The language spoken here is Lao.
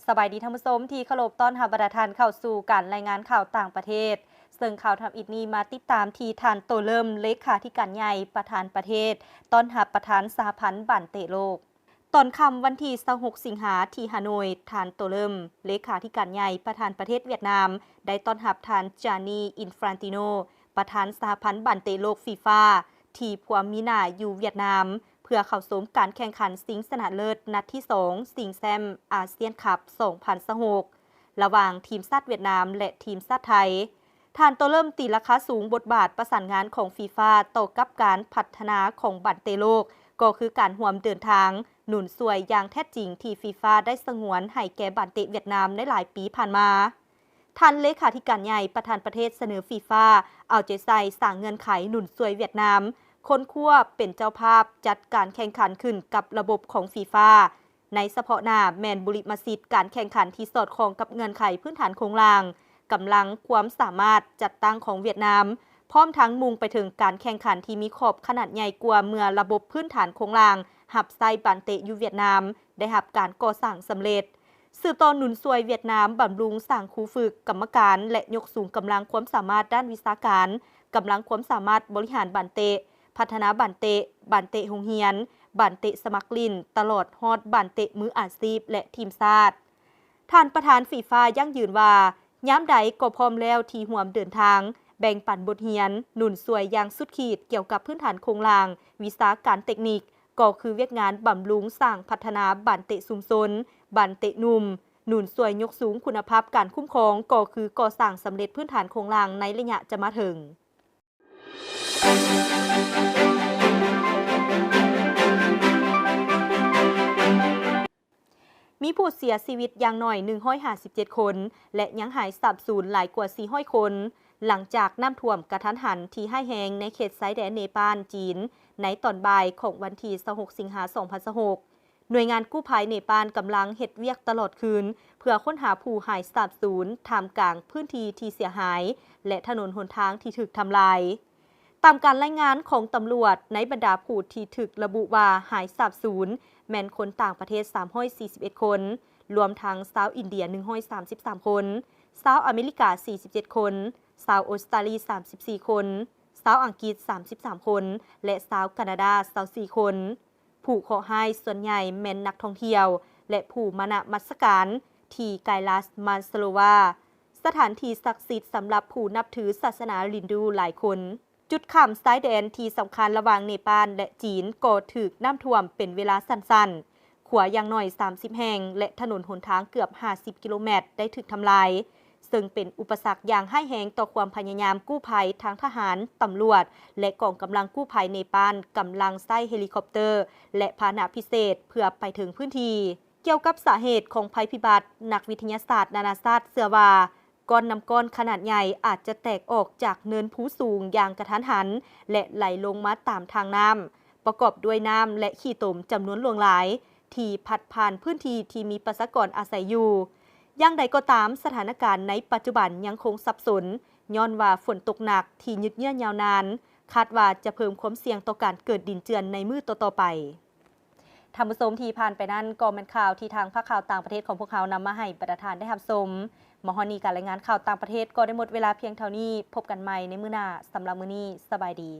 ສະບາຍດີທ່ານຜູ້ຊົມທີ່ເຄົາລົບ, ຕ້ອນຮັບບັນດາທ່ານເຂົ້າສູ່ການລາຍງານຂ່າວຕ່າງປະເທດ, ເຊິ່ງຂ່າວທຳອິດນີ້ມາຕິດຕາມທີ່ທ່ານ ໂຕເລີມ ເລຂາທິການໃຫຍ່ປະທານປະເທດ ຕ້ອນຮັບປະທານສະຫະພັນບານເຕະໂລກ. ຕອນຄ່ຳວັນທີຊາວຫົກ ສິງຫາ ທີ່ຮາໂນຍ, ທ່ານ ໂຕເລີມ ເລຂາທິການໃຫຍ່ປະທານປະເທດຫວຽດນາມ ໄດ້ຕ້ອນຮັບທ່ານ ຈານີ ອິນຟານຕິໂນ ປະທານສະຫະພັນບານເຕະໂລກ ຟີຟາ ທີ່ພວມມີໜ້າຢູ່ຫວຽດນາມ ເພື່ອເຂົ້າຊົມການແຂ່ງຂັນຊິງຊະນະເລີດນັດທີສອງ ຊິງແຊ້ມອາຊຽນຄັບ ສອງພັນຊາວຫົກ ລະຫວ່າງທີມຊາດຫວຽດນາມ ແລະ ທີມຊາດໄທ. ທ່ານ ໂຕເລີມ ຕີລາຄາສູງບົດບາດປະສານງານຂອງ ຟີຟາ ຕໍ່ກັບການພັດທະນາຂອງບານເຕະໂລກ, ກໍຄືການຮ່ວມເດີນທາງໜູນຊ່ວຍຢ່າງແທ້ຈິງທີ່ ຟີຟາ ໄດ້ສະຫງວນໃຫ້ແກ່ບານເຕະຫວຽດນາມໃນຫຼາຍປີຜ່ານມາ. ທ່ານເລຂາທິການໃຫຍ່ປະທານປະເທດສະເໜີ ຟີຟາ ເອົາໃຈໃສ່ສ້າງເງື່ອນໄຂໜູນຊ່ວຍຫວຽດນາມ ຄົ້ນຄວ້າເປັນເຈົ້າພາບຈັດການແຂ່ງຂັນຂຶ້ນກັບລະບົບຂອງ ຟີຟາ ໃນສະເພາະໜ້າແມ່ນບຸລິມະສິດການແຂ່ງຂັນທີ່ສອດຄ່ອງກັບເງື່ອນໄຂພື້ນຖານໂຄງລ່າງ, ກຳລັງ, ຄວາມສາມາດຈັດຕັ້ງຂອງຫວຽດນາມ, ພ້ອມທັງມຸ່ງໄປເຖິງການແຂ່ງຂັນທີ່ມີຂອບຂະໜາດໃຫຍ່ກວ່າເມື່ອລະບົບພື້ນຖານໂຄງລ່າງຮັບໃຊ້ບານເຕະຢູ່ຫວຽດນາມໄດ້ຮັບການກໍ່ສ້າງສຳເລັດ. ສືບຕໍ່ໜູນຊ່ວຍຫວຽດນາມບຳລຸງສ້າງຄູຝຶກ, ກຳມະການ ແລະ ຍົກສູງກຳລັງຄວາມສາມາດດ້ານວິຊາການ, ກຳລັງຄວາມສາມາດບໍລິຫານບານເຕະ, ພັດທະນາບານເຕະ, ບານເຕະໂຮງຮຽນ, ບານເຕະສະໝັກຫຼິ້ນ, ຕະຫຼອດຮອດບານເຕະມືອາຊີບ ແລະ ທີມຊາດ. ທ່ານປະທານ ຟີຟາ ຢັ້ງຢືນວ່າ ຍາມໃດກໍພ້ອມແລ້ວທີ່ຮ່ວມເດີນທາງ, ແບ່ງປັນບົດຮຽນ, ໜູນຊ່ວຍຢ່າງສຸດຂີດກ່ຽວກັບພື້ນຖານໂຄງລ່າງ, ວິຊາການເຕັກນິກ, ກໍຄືວຽກງານບຳລຸງສ້າງພັດທະນາບານເຕະຊຸມຊົນ, ບານເຕະໜຸ່ມ, ໜູນຊ່ວຍຍົກສູງຄຸນນະພາບການຄຸ້ມຄອງ, ກໍຄືກໍ່ສ້າງສຳເລັດພື້ນຖານໂຄງລ່າງໃນໄລຍະຈະມາເຖິງ. ມີຜູ້ເສຍຊີວິດຢ່າງໜ້ອຍໜຶ່ງຮ້ອຍຫ້າສິບເຈັດຄົນ ແລະ ຍັງຫາຍສາບສູນຫຼາຍກວ່າສີ່ຮ້ອຍຄົນ ຫຼັງຈາກນ້ຳຖ້ວມກະທັນຫັນທີ່ຮ້າຍແຮງໃນເຂດຊາຍແດນເນປານ-ຈີນ ໃນຕອນບ່າຍຂອງວັນທີຊາວຫົກ ສິງຫາ ສອງພັນຊາວຫົກ. ໜ່ວຍງານກູ້ໄພເນປານກຳລັງເຮັດວຽກຕະຫຼອດຄືນ ເພື່ອຄົ້ນຫາຜູ້ຫາຍສາບສູນ ທ່າມກາງພື້ນທີ່ທີ່ເສຍຫາຍ ແລະ ຖະໜົນຫົນທາງທີ່ຖືກທຳລາຍ. ຕາມການລາຍງານຂອງຕຳຫຼວດ, ໃນບັນດາຜູ້ທີ່ຖືກລະບຸວ່າຫາຍສາບສູນ ແມ່ນຄົນຕ່າງປະເທດສາມຮ້ອຍສີ່ສິບເອັດຄົນ, ລວມທັງຊາວອິນເດຍໜຶ່ງຮ້ອຍສາມສິບສາມຄົນ, ຊາວອາເມລິກາສີ່ສິບເຈັດຄົນ, ຊາວອົດສະຕາລີສາມສິບສີ່ຄົນ, ຊາວອັງກິດສາມສິບສາມຄົນ ແລະ ຊາວການາດາຊາວສີ່ຄົນ. ຜູ້ເຄາະຮ້າຍສ່ວນໃຫຍ່ແມ່ນນັກທ່ອງທ່ຽວ ແລະ ຜູ້ມານະມັດສະການທີ່ໄກລາສມານສະໂລວາ, ສະຖານທີ່ສັກສິດສຳລັບຜູ້ນັບຖືສາສະໜາຮິນດູຫຼາຍຄົນ. ຈຸດຂ້າມຊາຍແດນທີ່ສຳຄັນລະຫວ່າງເນປານ ແລະ ຈີນກໍຖືກນ້ຳຖ້ວມເປັນເວລາສັ້ນໆ, ຂົວຢ່າງໜ້ອຍສາມສິບແຫ່ງ ແລະ ຖະໜົນຫົນທາງເກືອບຫ້າສິບກິໂລແມັດໄດ້ຖືກທຳລາຍ, ເຊິ່ງເປັນອຸປະສັກຢ່າງຮ້າຍແຮງຕໍ່ຄວາມພະຍາຍາມກູ້ໄພທາງທະຫານ, ຕຳຫຼວດ ແລະ ກອງກຳລັງກູ້ໄພເນປານກຳລັງໃຊ້ເຮລິຄອບເຕີ ແລະ ພາຫະນະພິເສດເພື່ອໄປເຖິງພື້ນທີ່. ກ່ຽວກັບສາເຫດຂອງໄພພິບັດ, ນັກວິທະຍາສາດນານາຊາດເຊື່ອວ່າ ກ້ອນນ້ຳກ້ອນຂະໜາດໃຫຍ່ອາດຈະແຕກອອກຈາກເນີນພູສູງຢ່າງກະທັນຫັນ ແລະ ໄຫຼລົງມາຕາມທາງນ້ຳ, ປະກອບດ້ວຍນ້ຳ ແລະ ຂີ້ຕົມຈຳນວນຫຼວງຫຼາຍ ທີ່ພັດຜ່ານພື້ນທີ່ທີ່ມີປະຊາກອນອາໄສຢູ່. ຢ່າງໃດກໍຕາມ, ສະຖານະການໃນປັດຈຸບັນຍັງຄົງສັບສົນ, ຍ້ອນວ່າຝົນຕົກໜັກທີ່ຍືດເຍື້ອຍາວນານ, ຄາດວ່າຈະເພີ່ມຄວາມສ່ຽງຕໍ່ການເກີດດິນເຈື່ອນໃນມື້ຕໍ່ໆໄປ. ທ່ານຜູ້ຊົມທີ່ຜ່ານໄປນັ້ນ ກໍແມ່ນຂ່າວທີ່ທາງພາກຂ່າວຕ່າງປະເທດຂອງພວກເຮົານຳມາໃຫ້ບັນດາທ່ານໄດ້ຮັບຊົມ. ມາຮອດນີ້ ການລາຍງານຂ່າວຕ່າງປະເທດກໍໄດ້ໝົດເວລາພຽງເທົ່ານີ້. ພົບກັນໃໝ່ໃນມື້ໜ້າ. ສຳລັບມື້ນີ້, ສະບາຍດີ.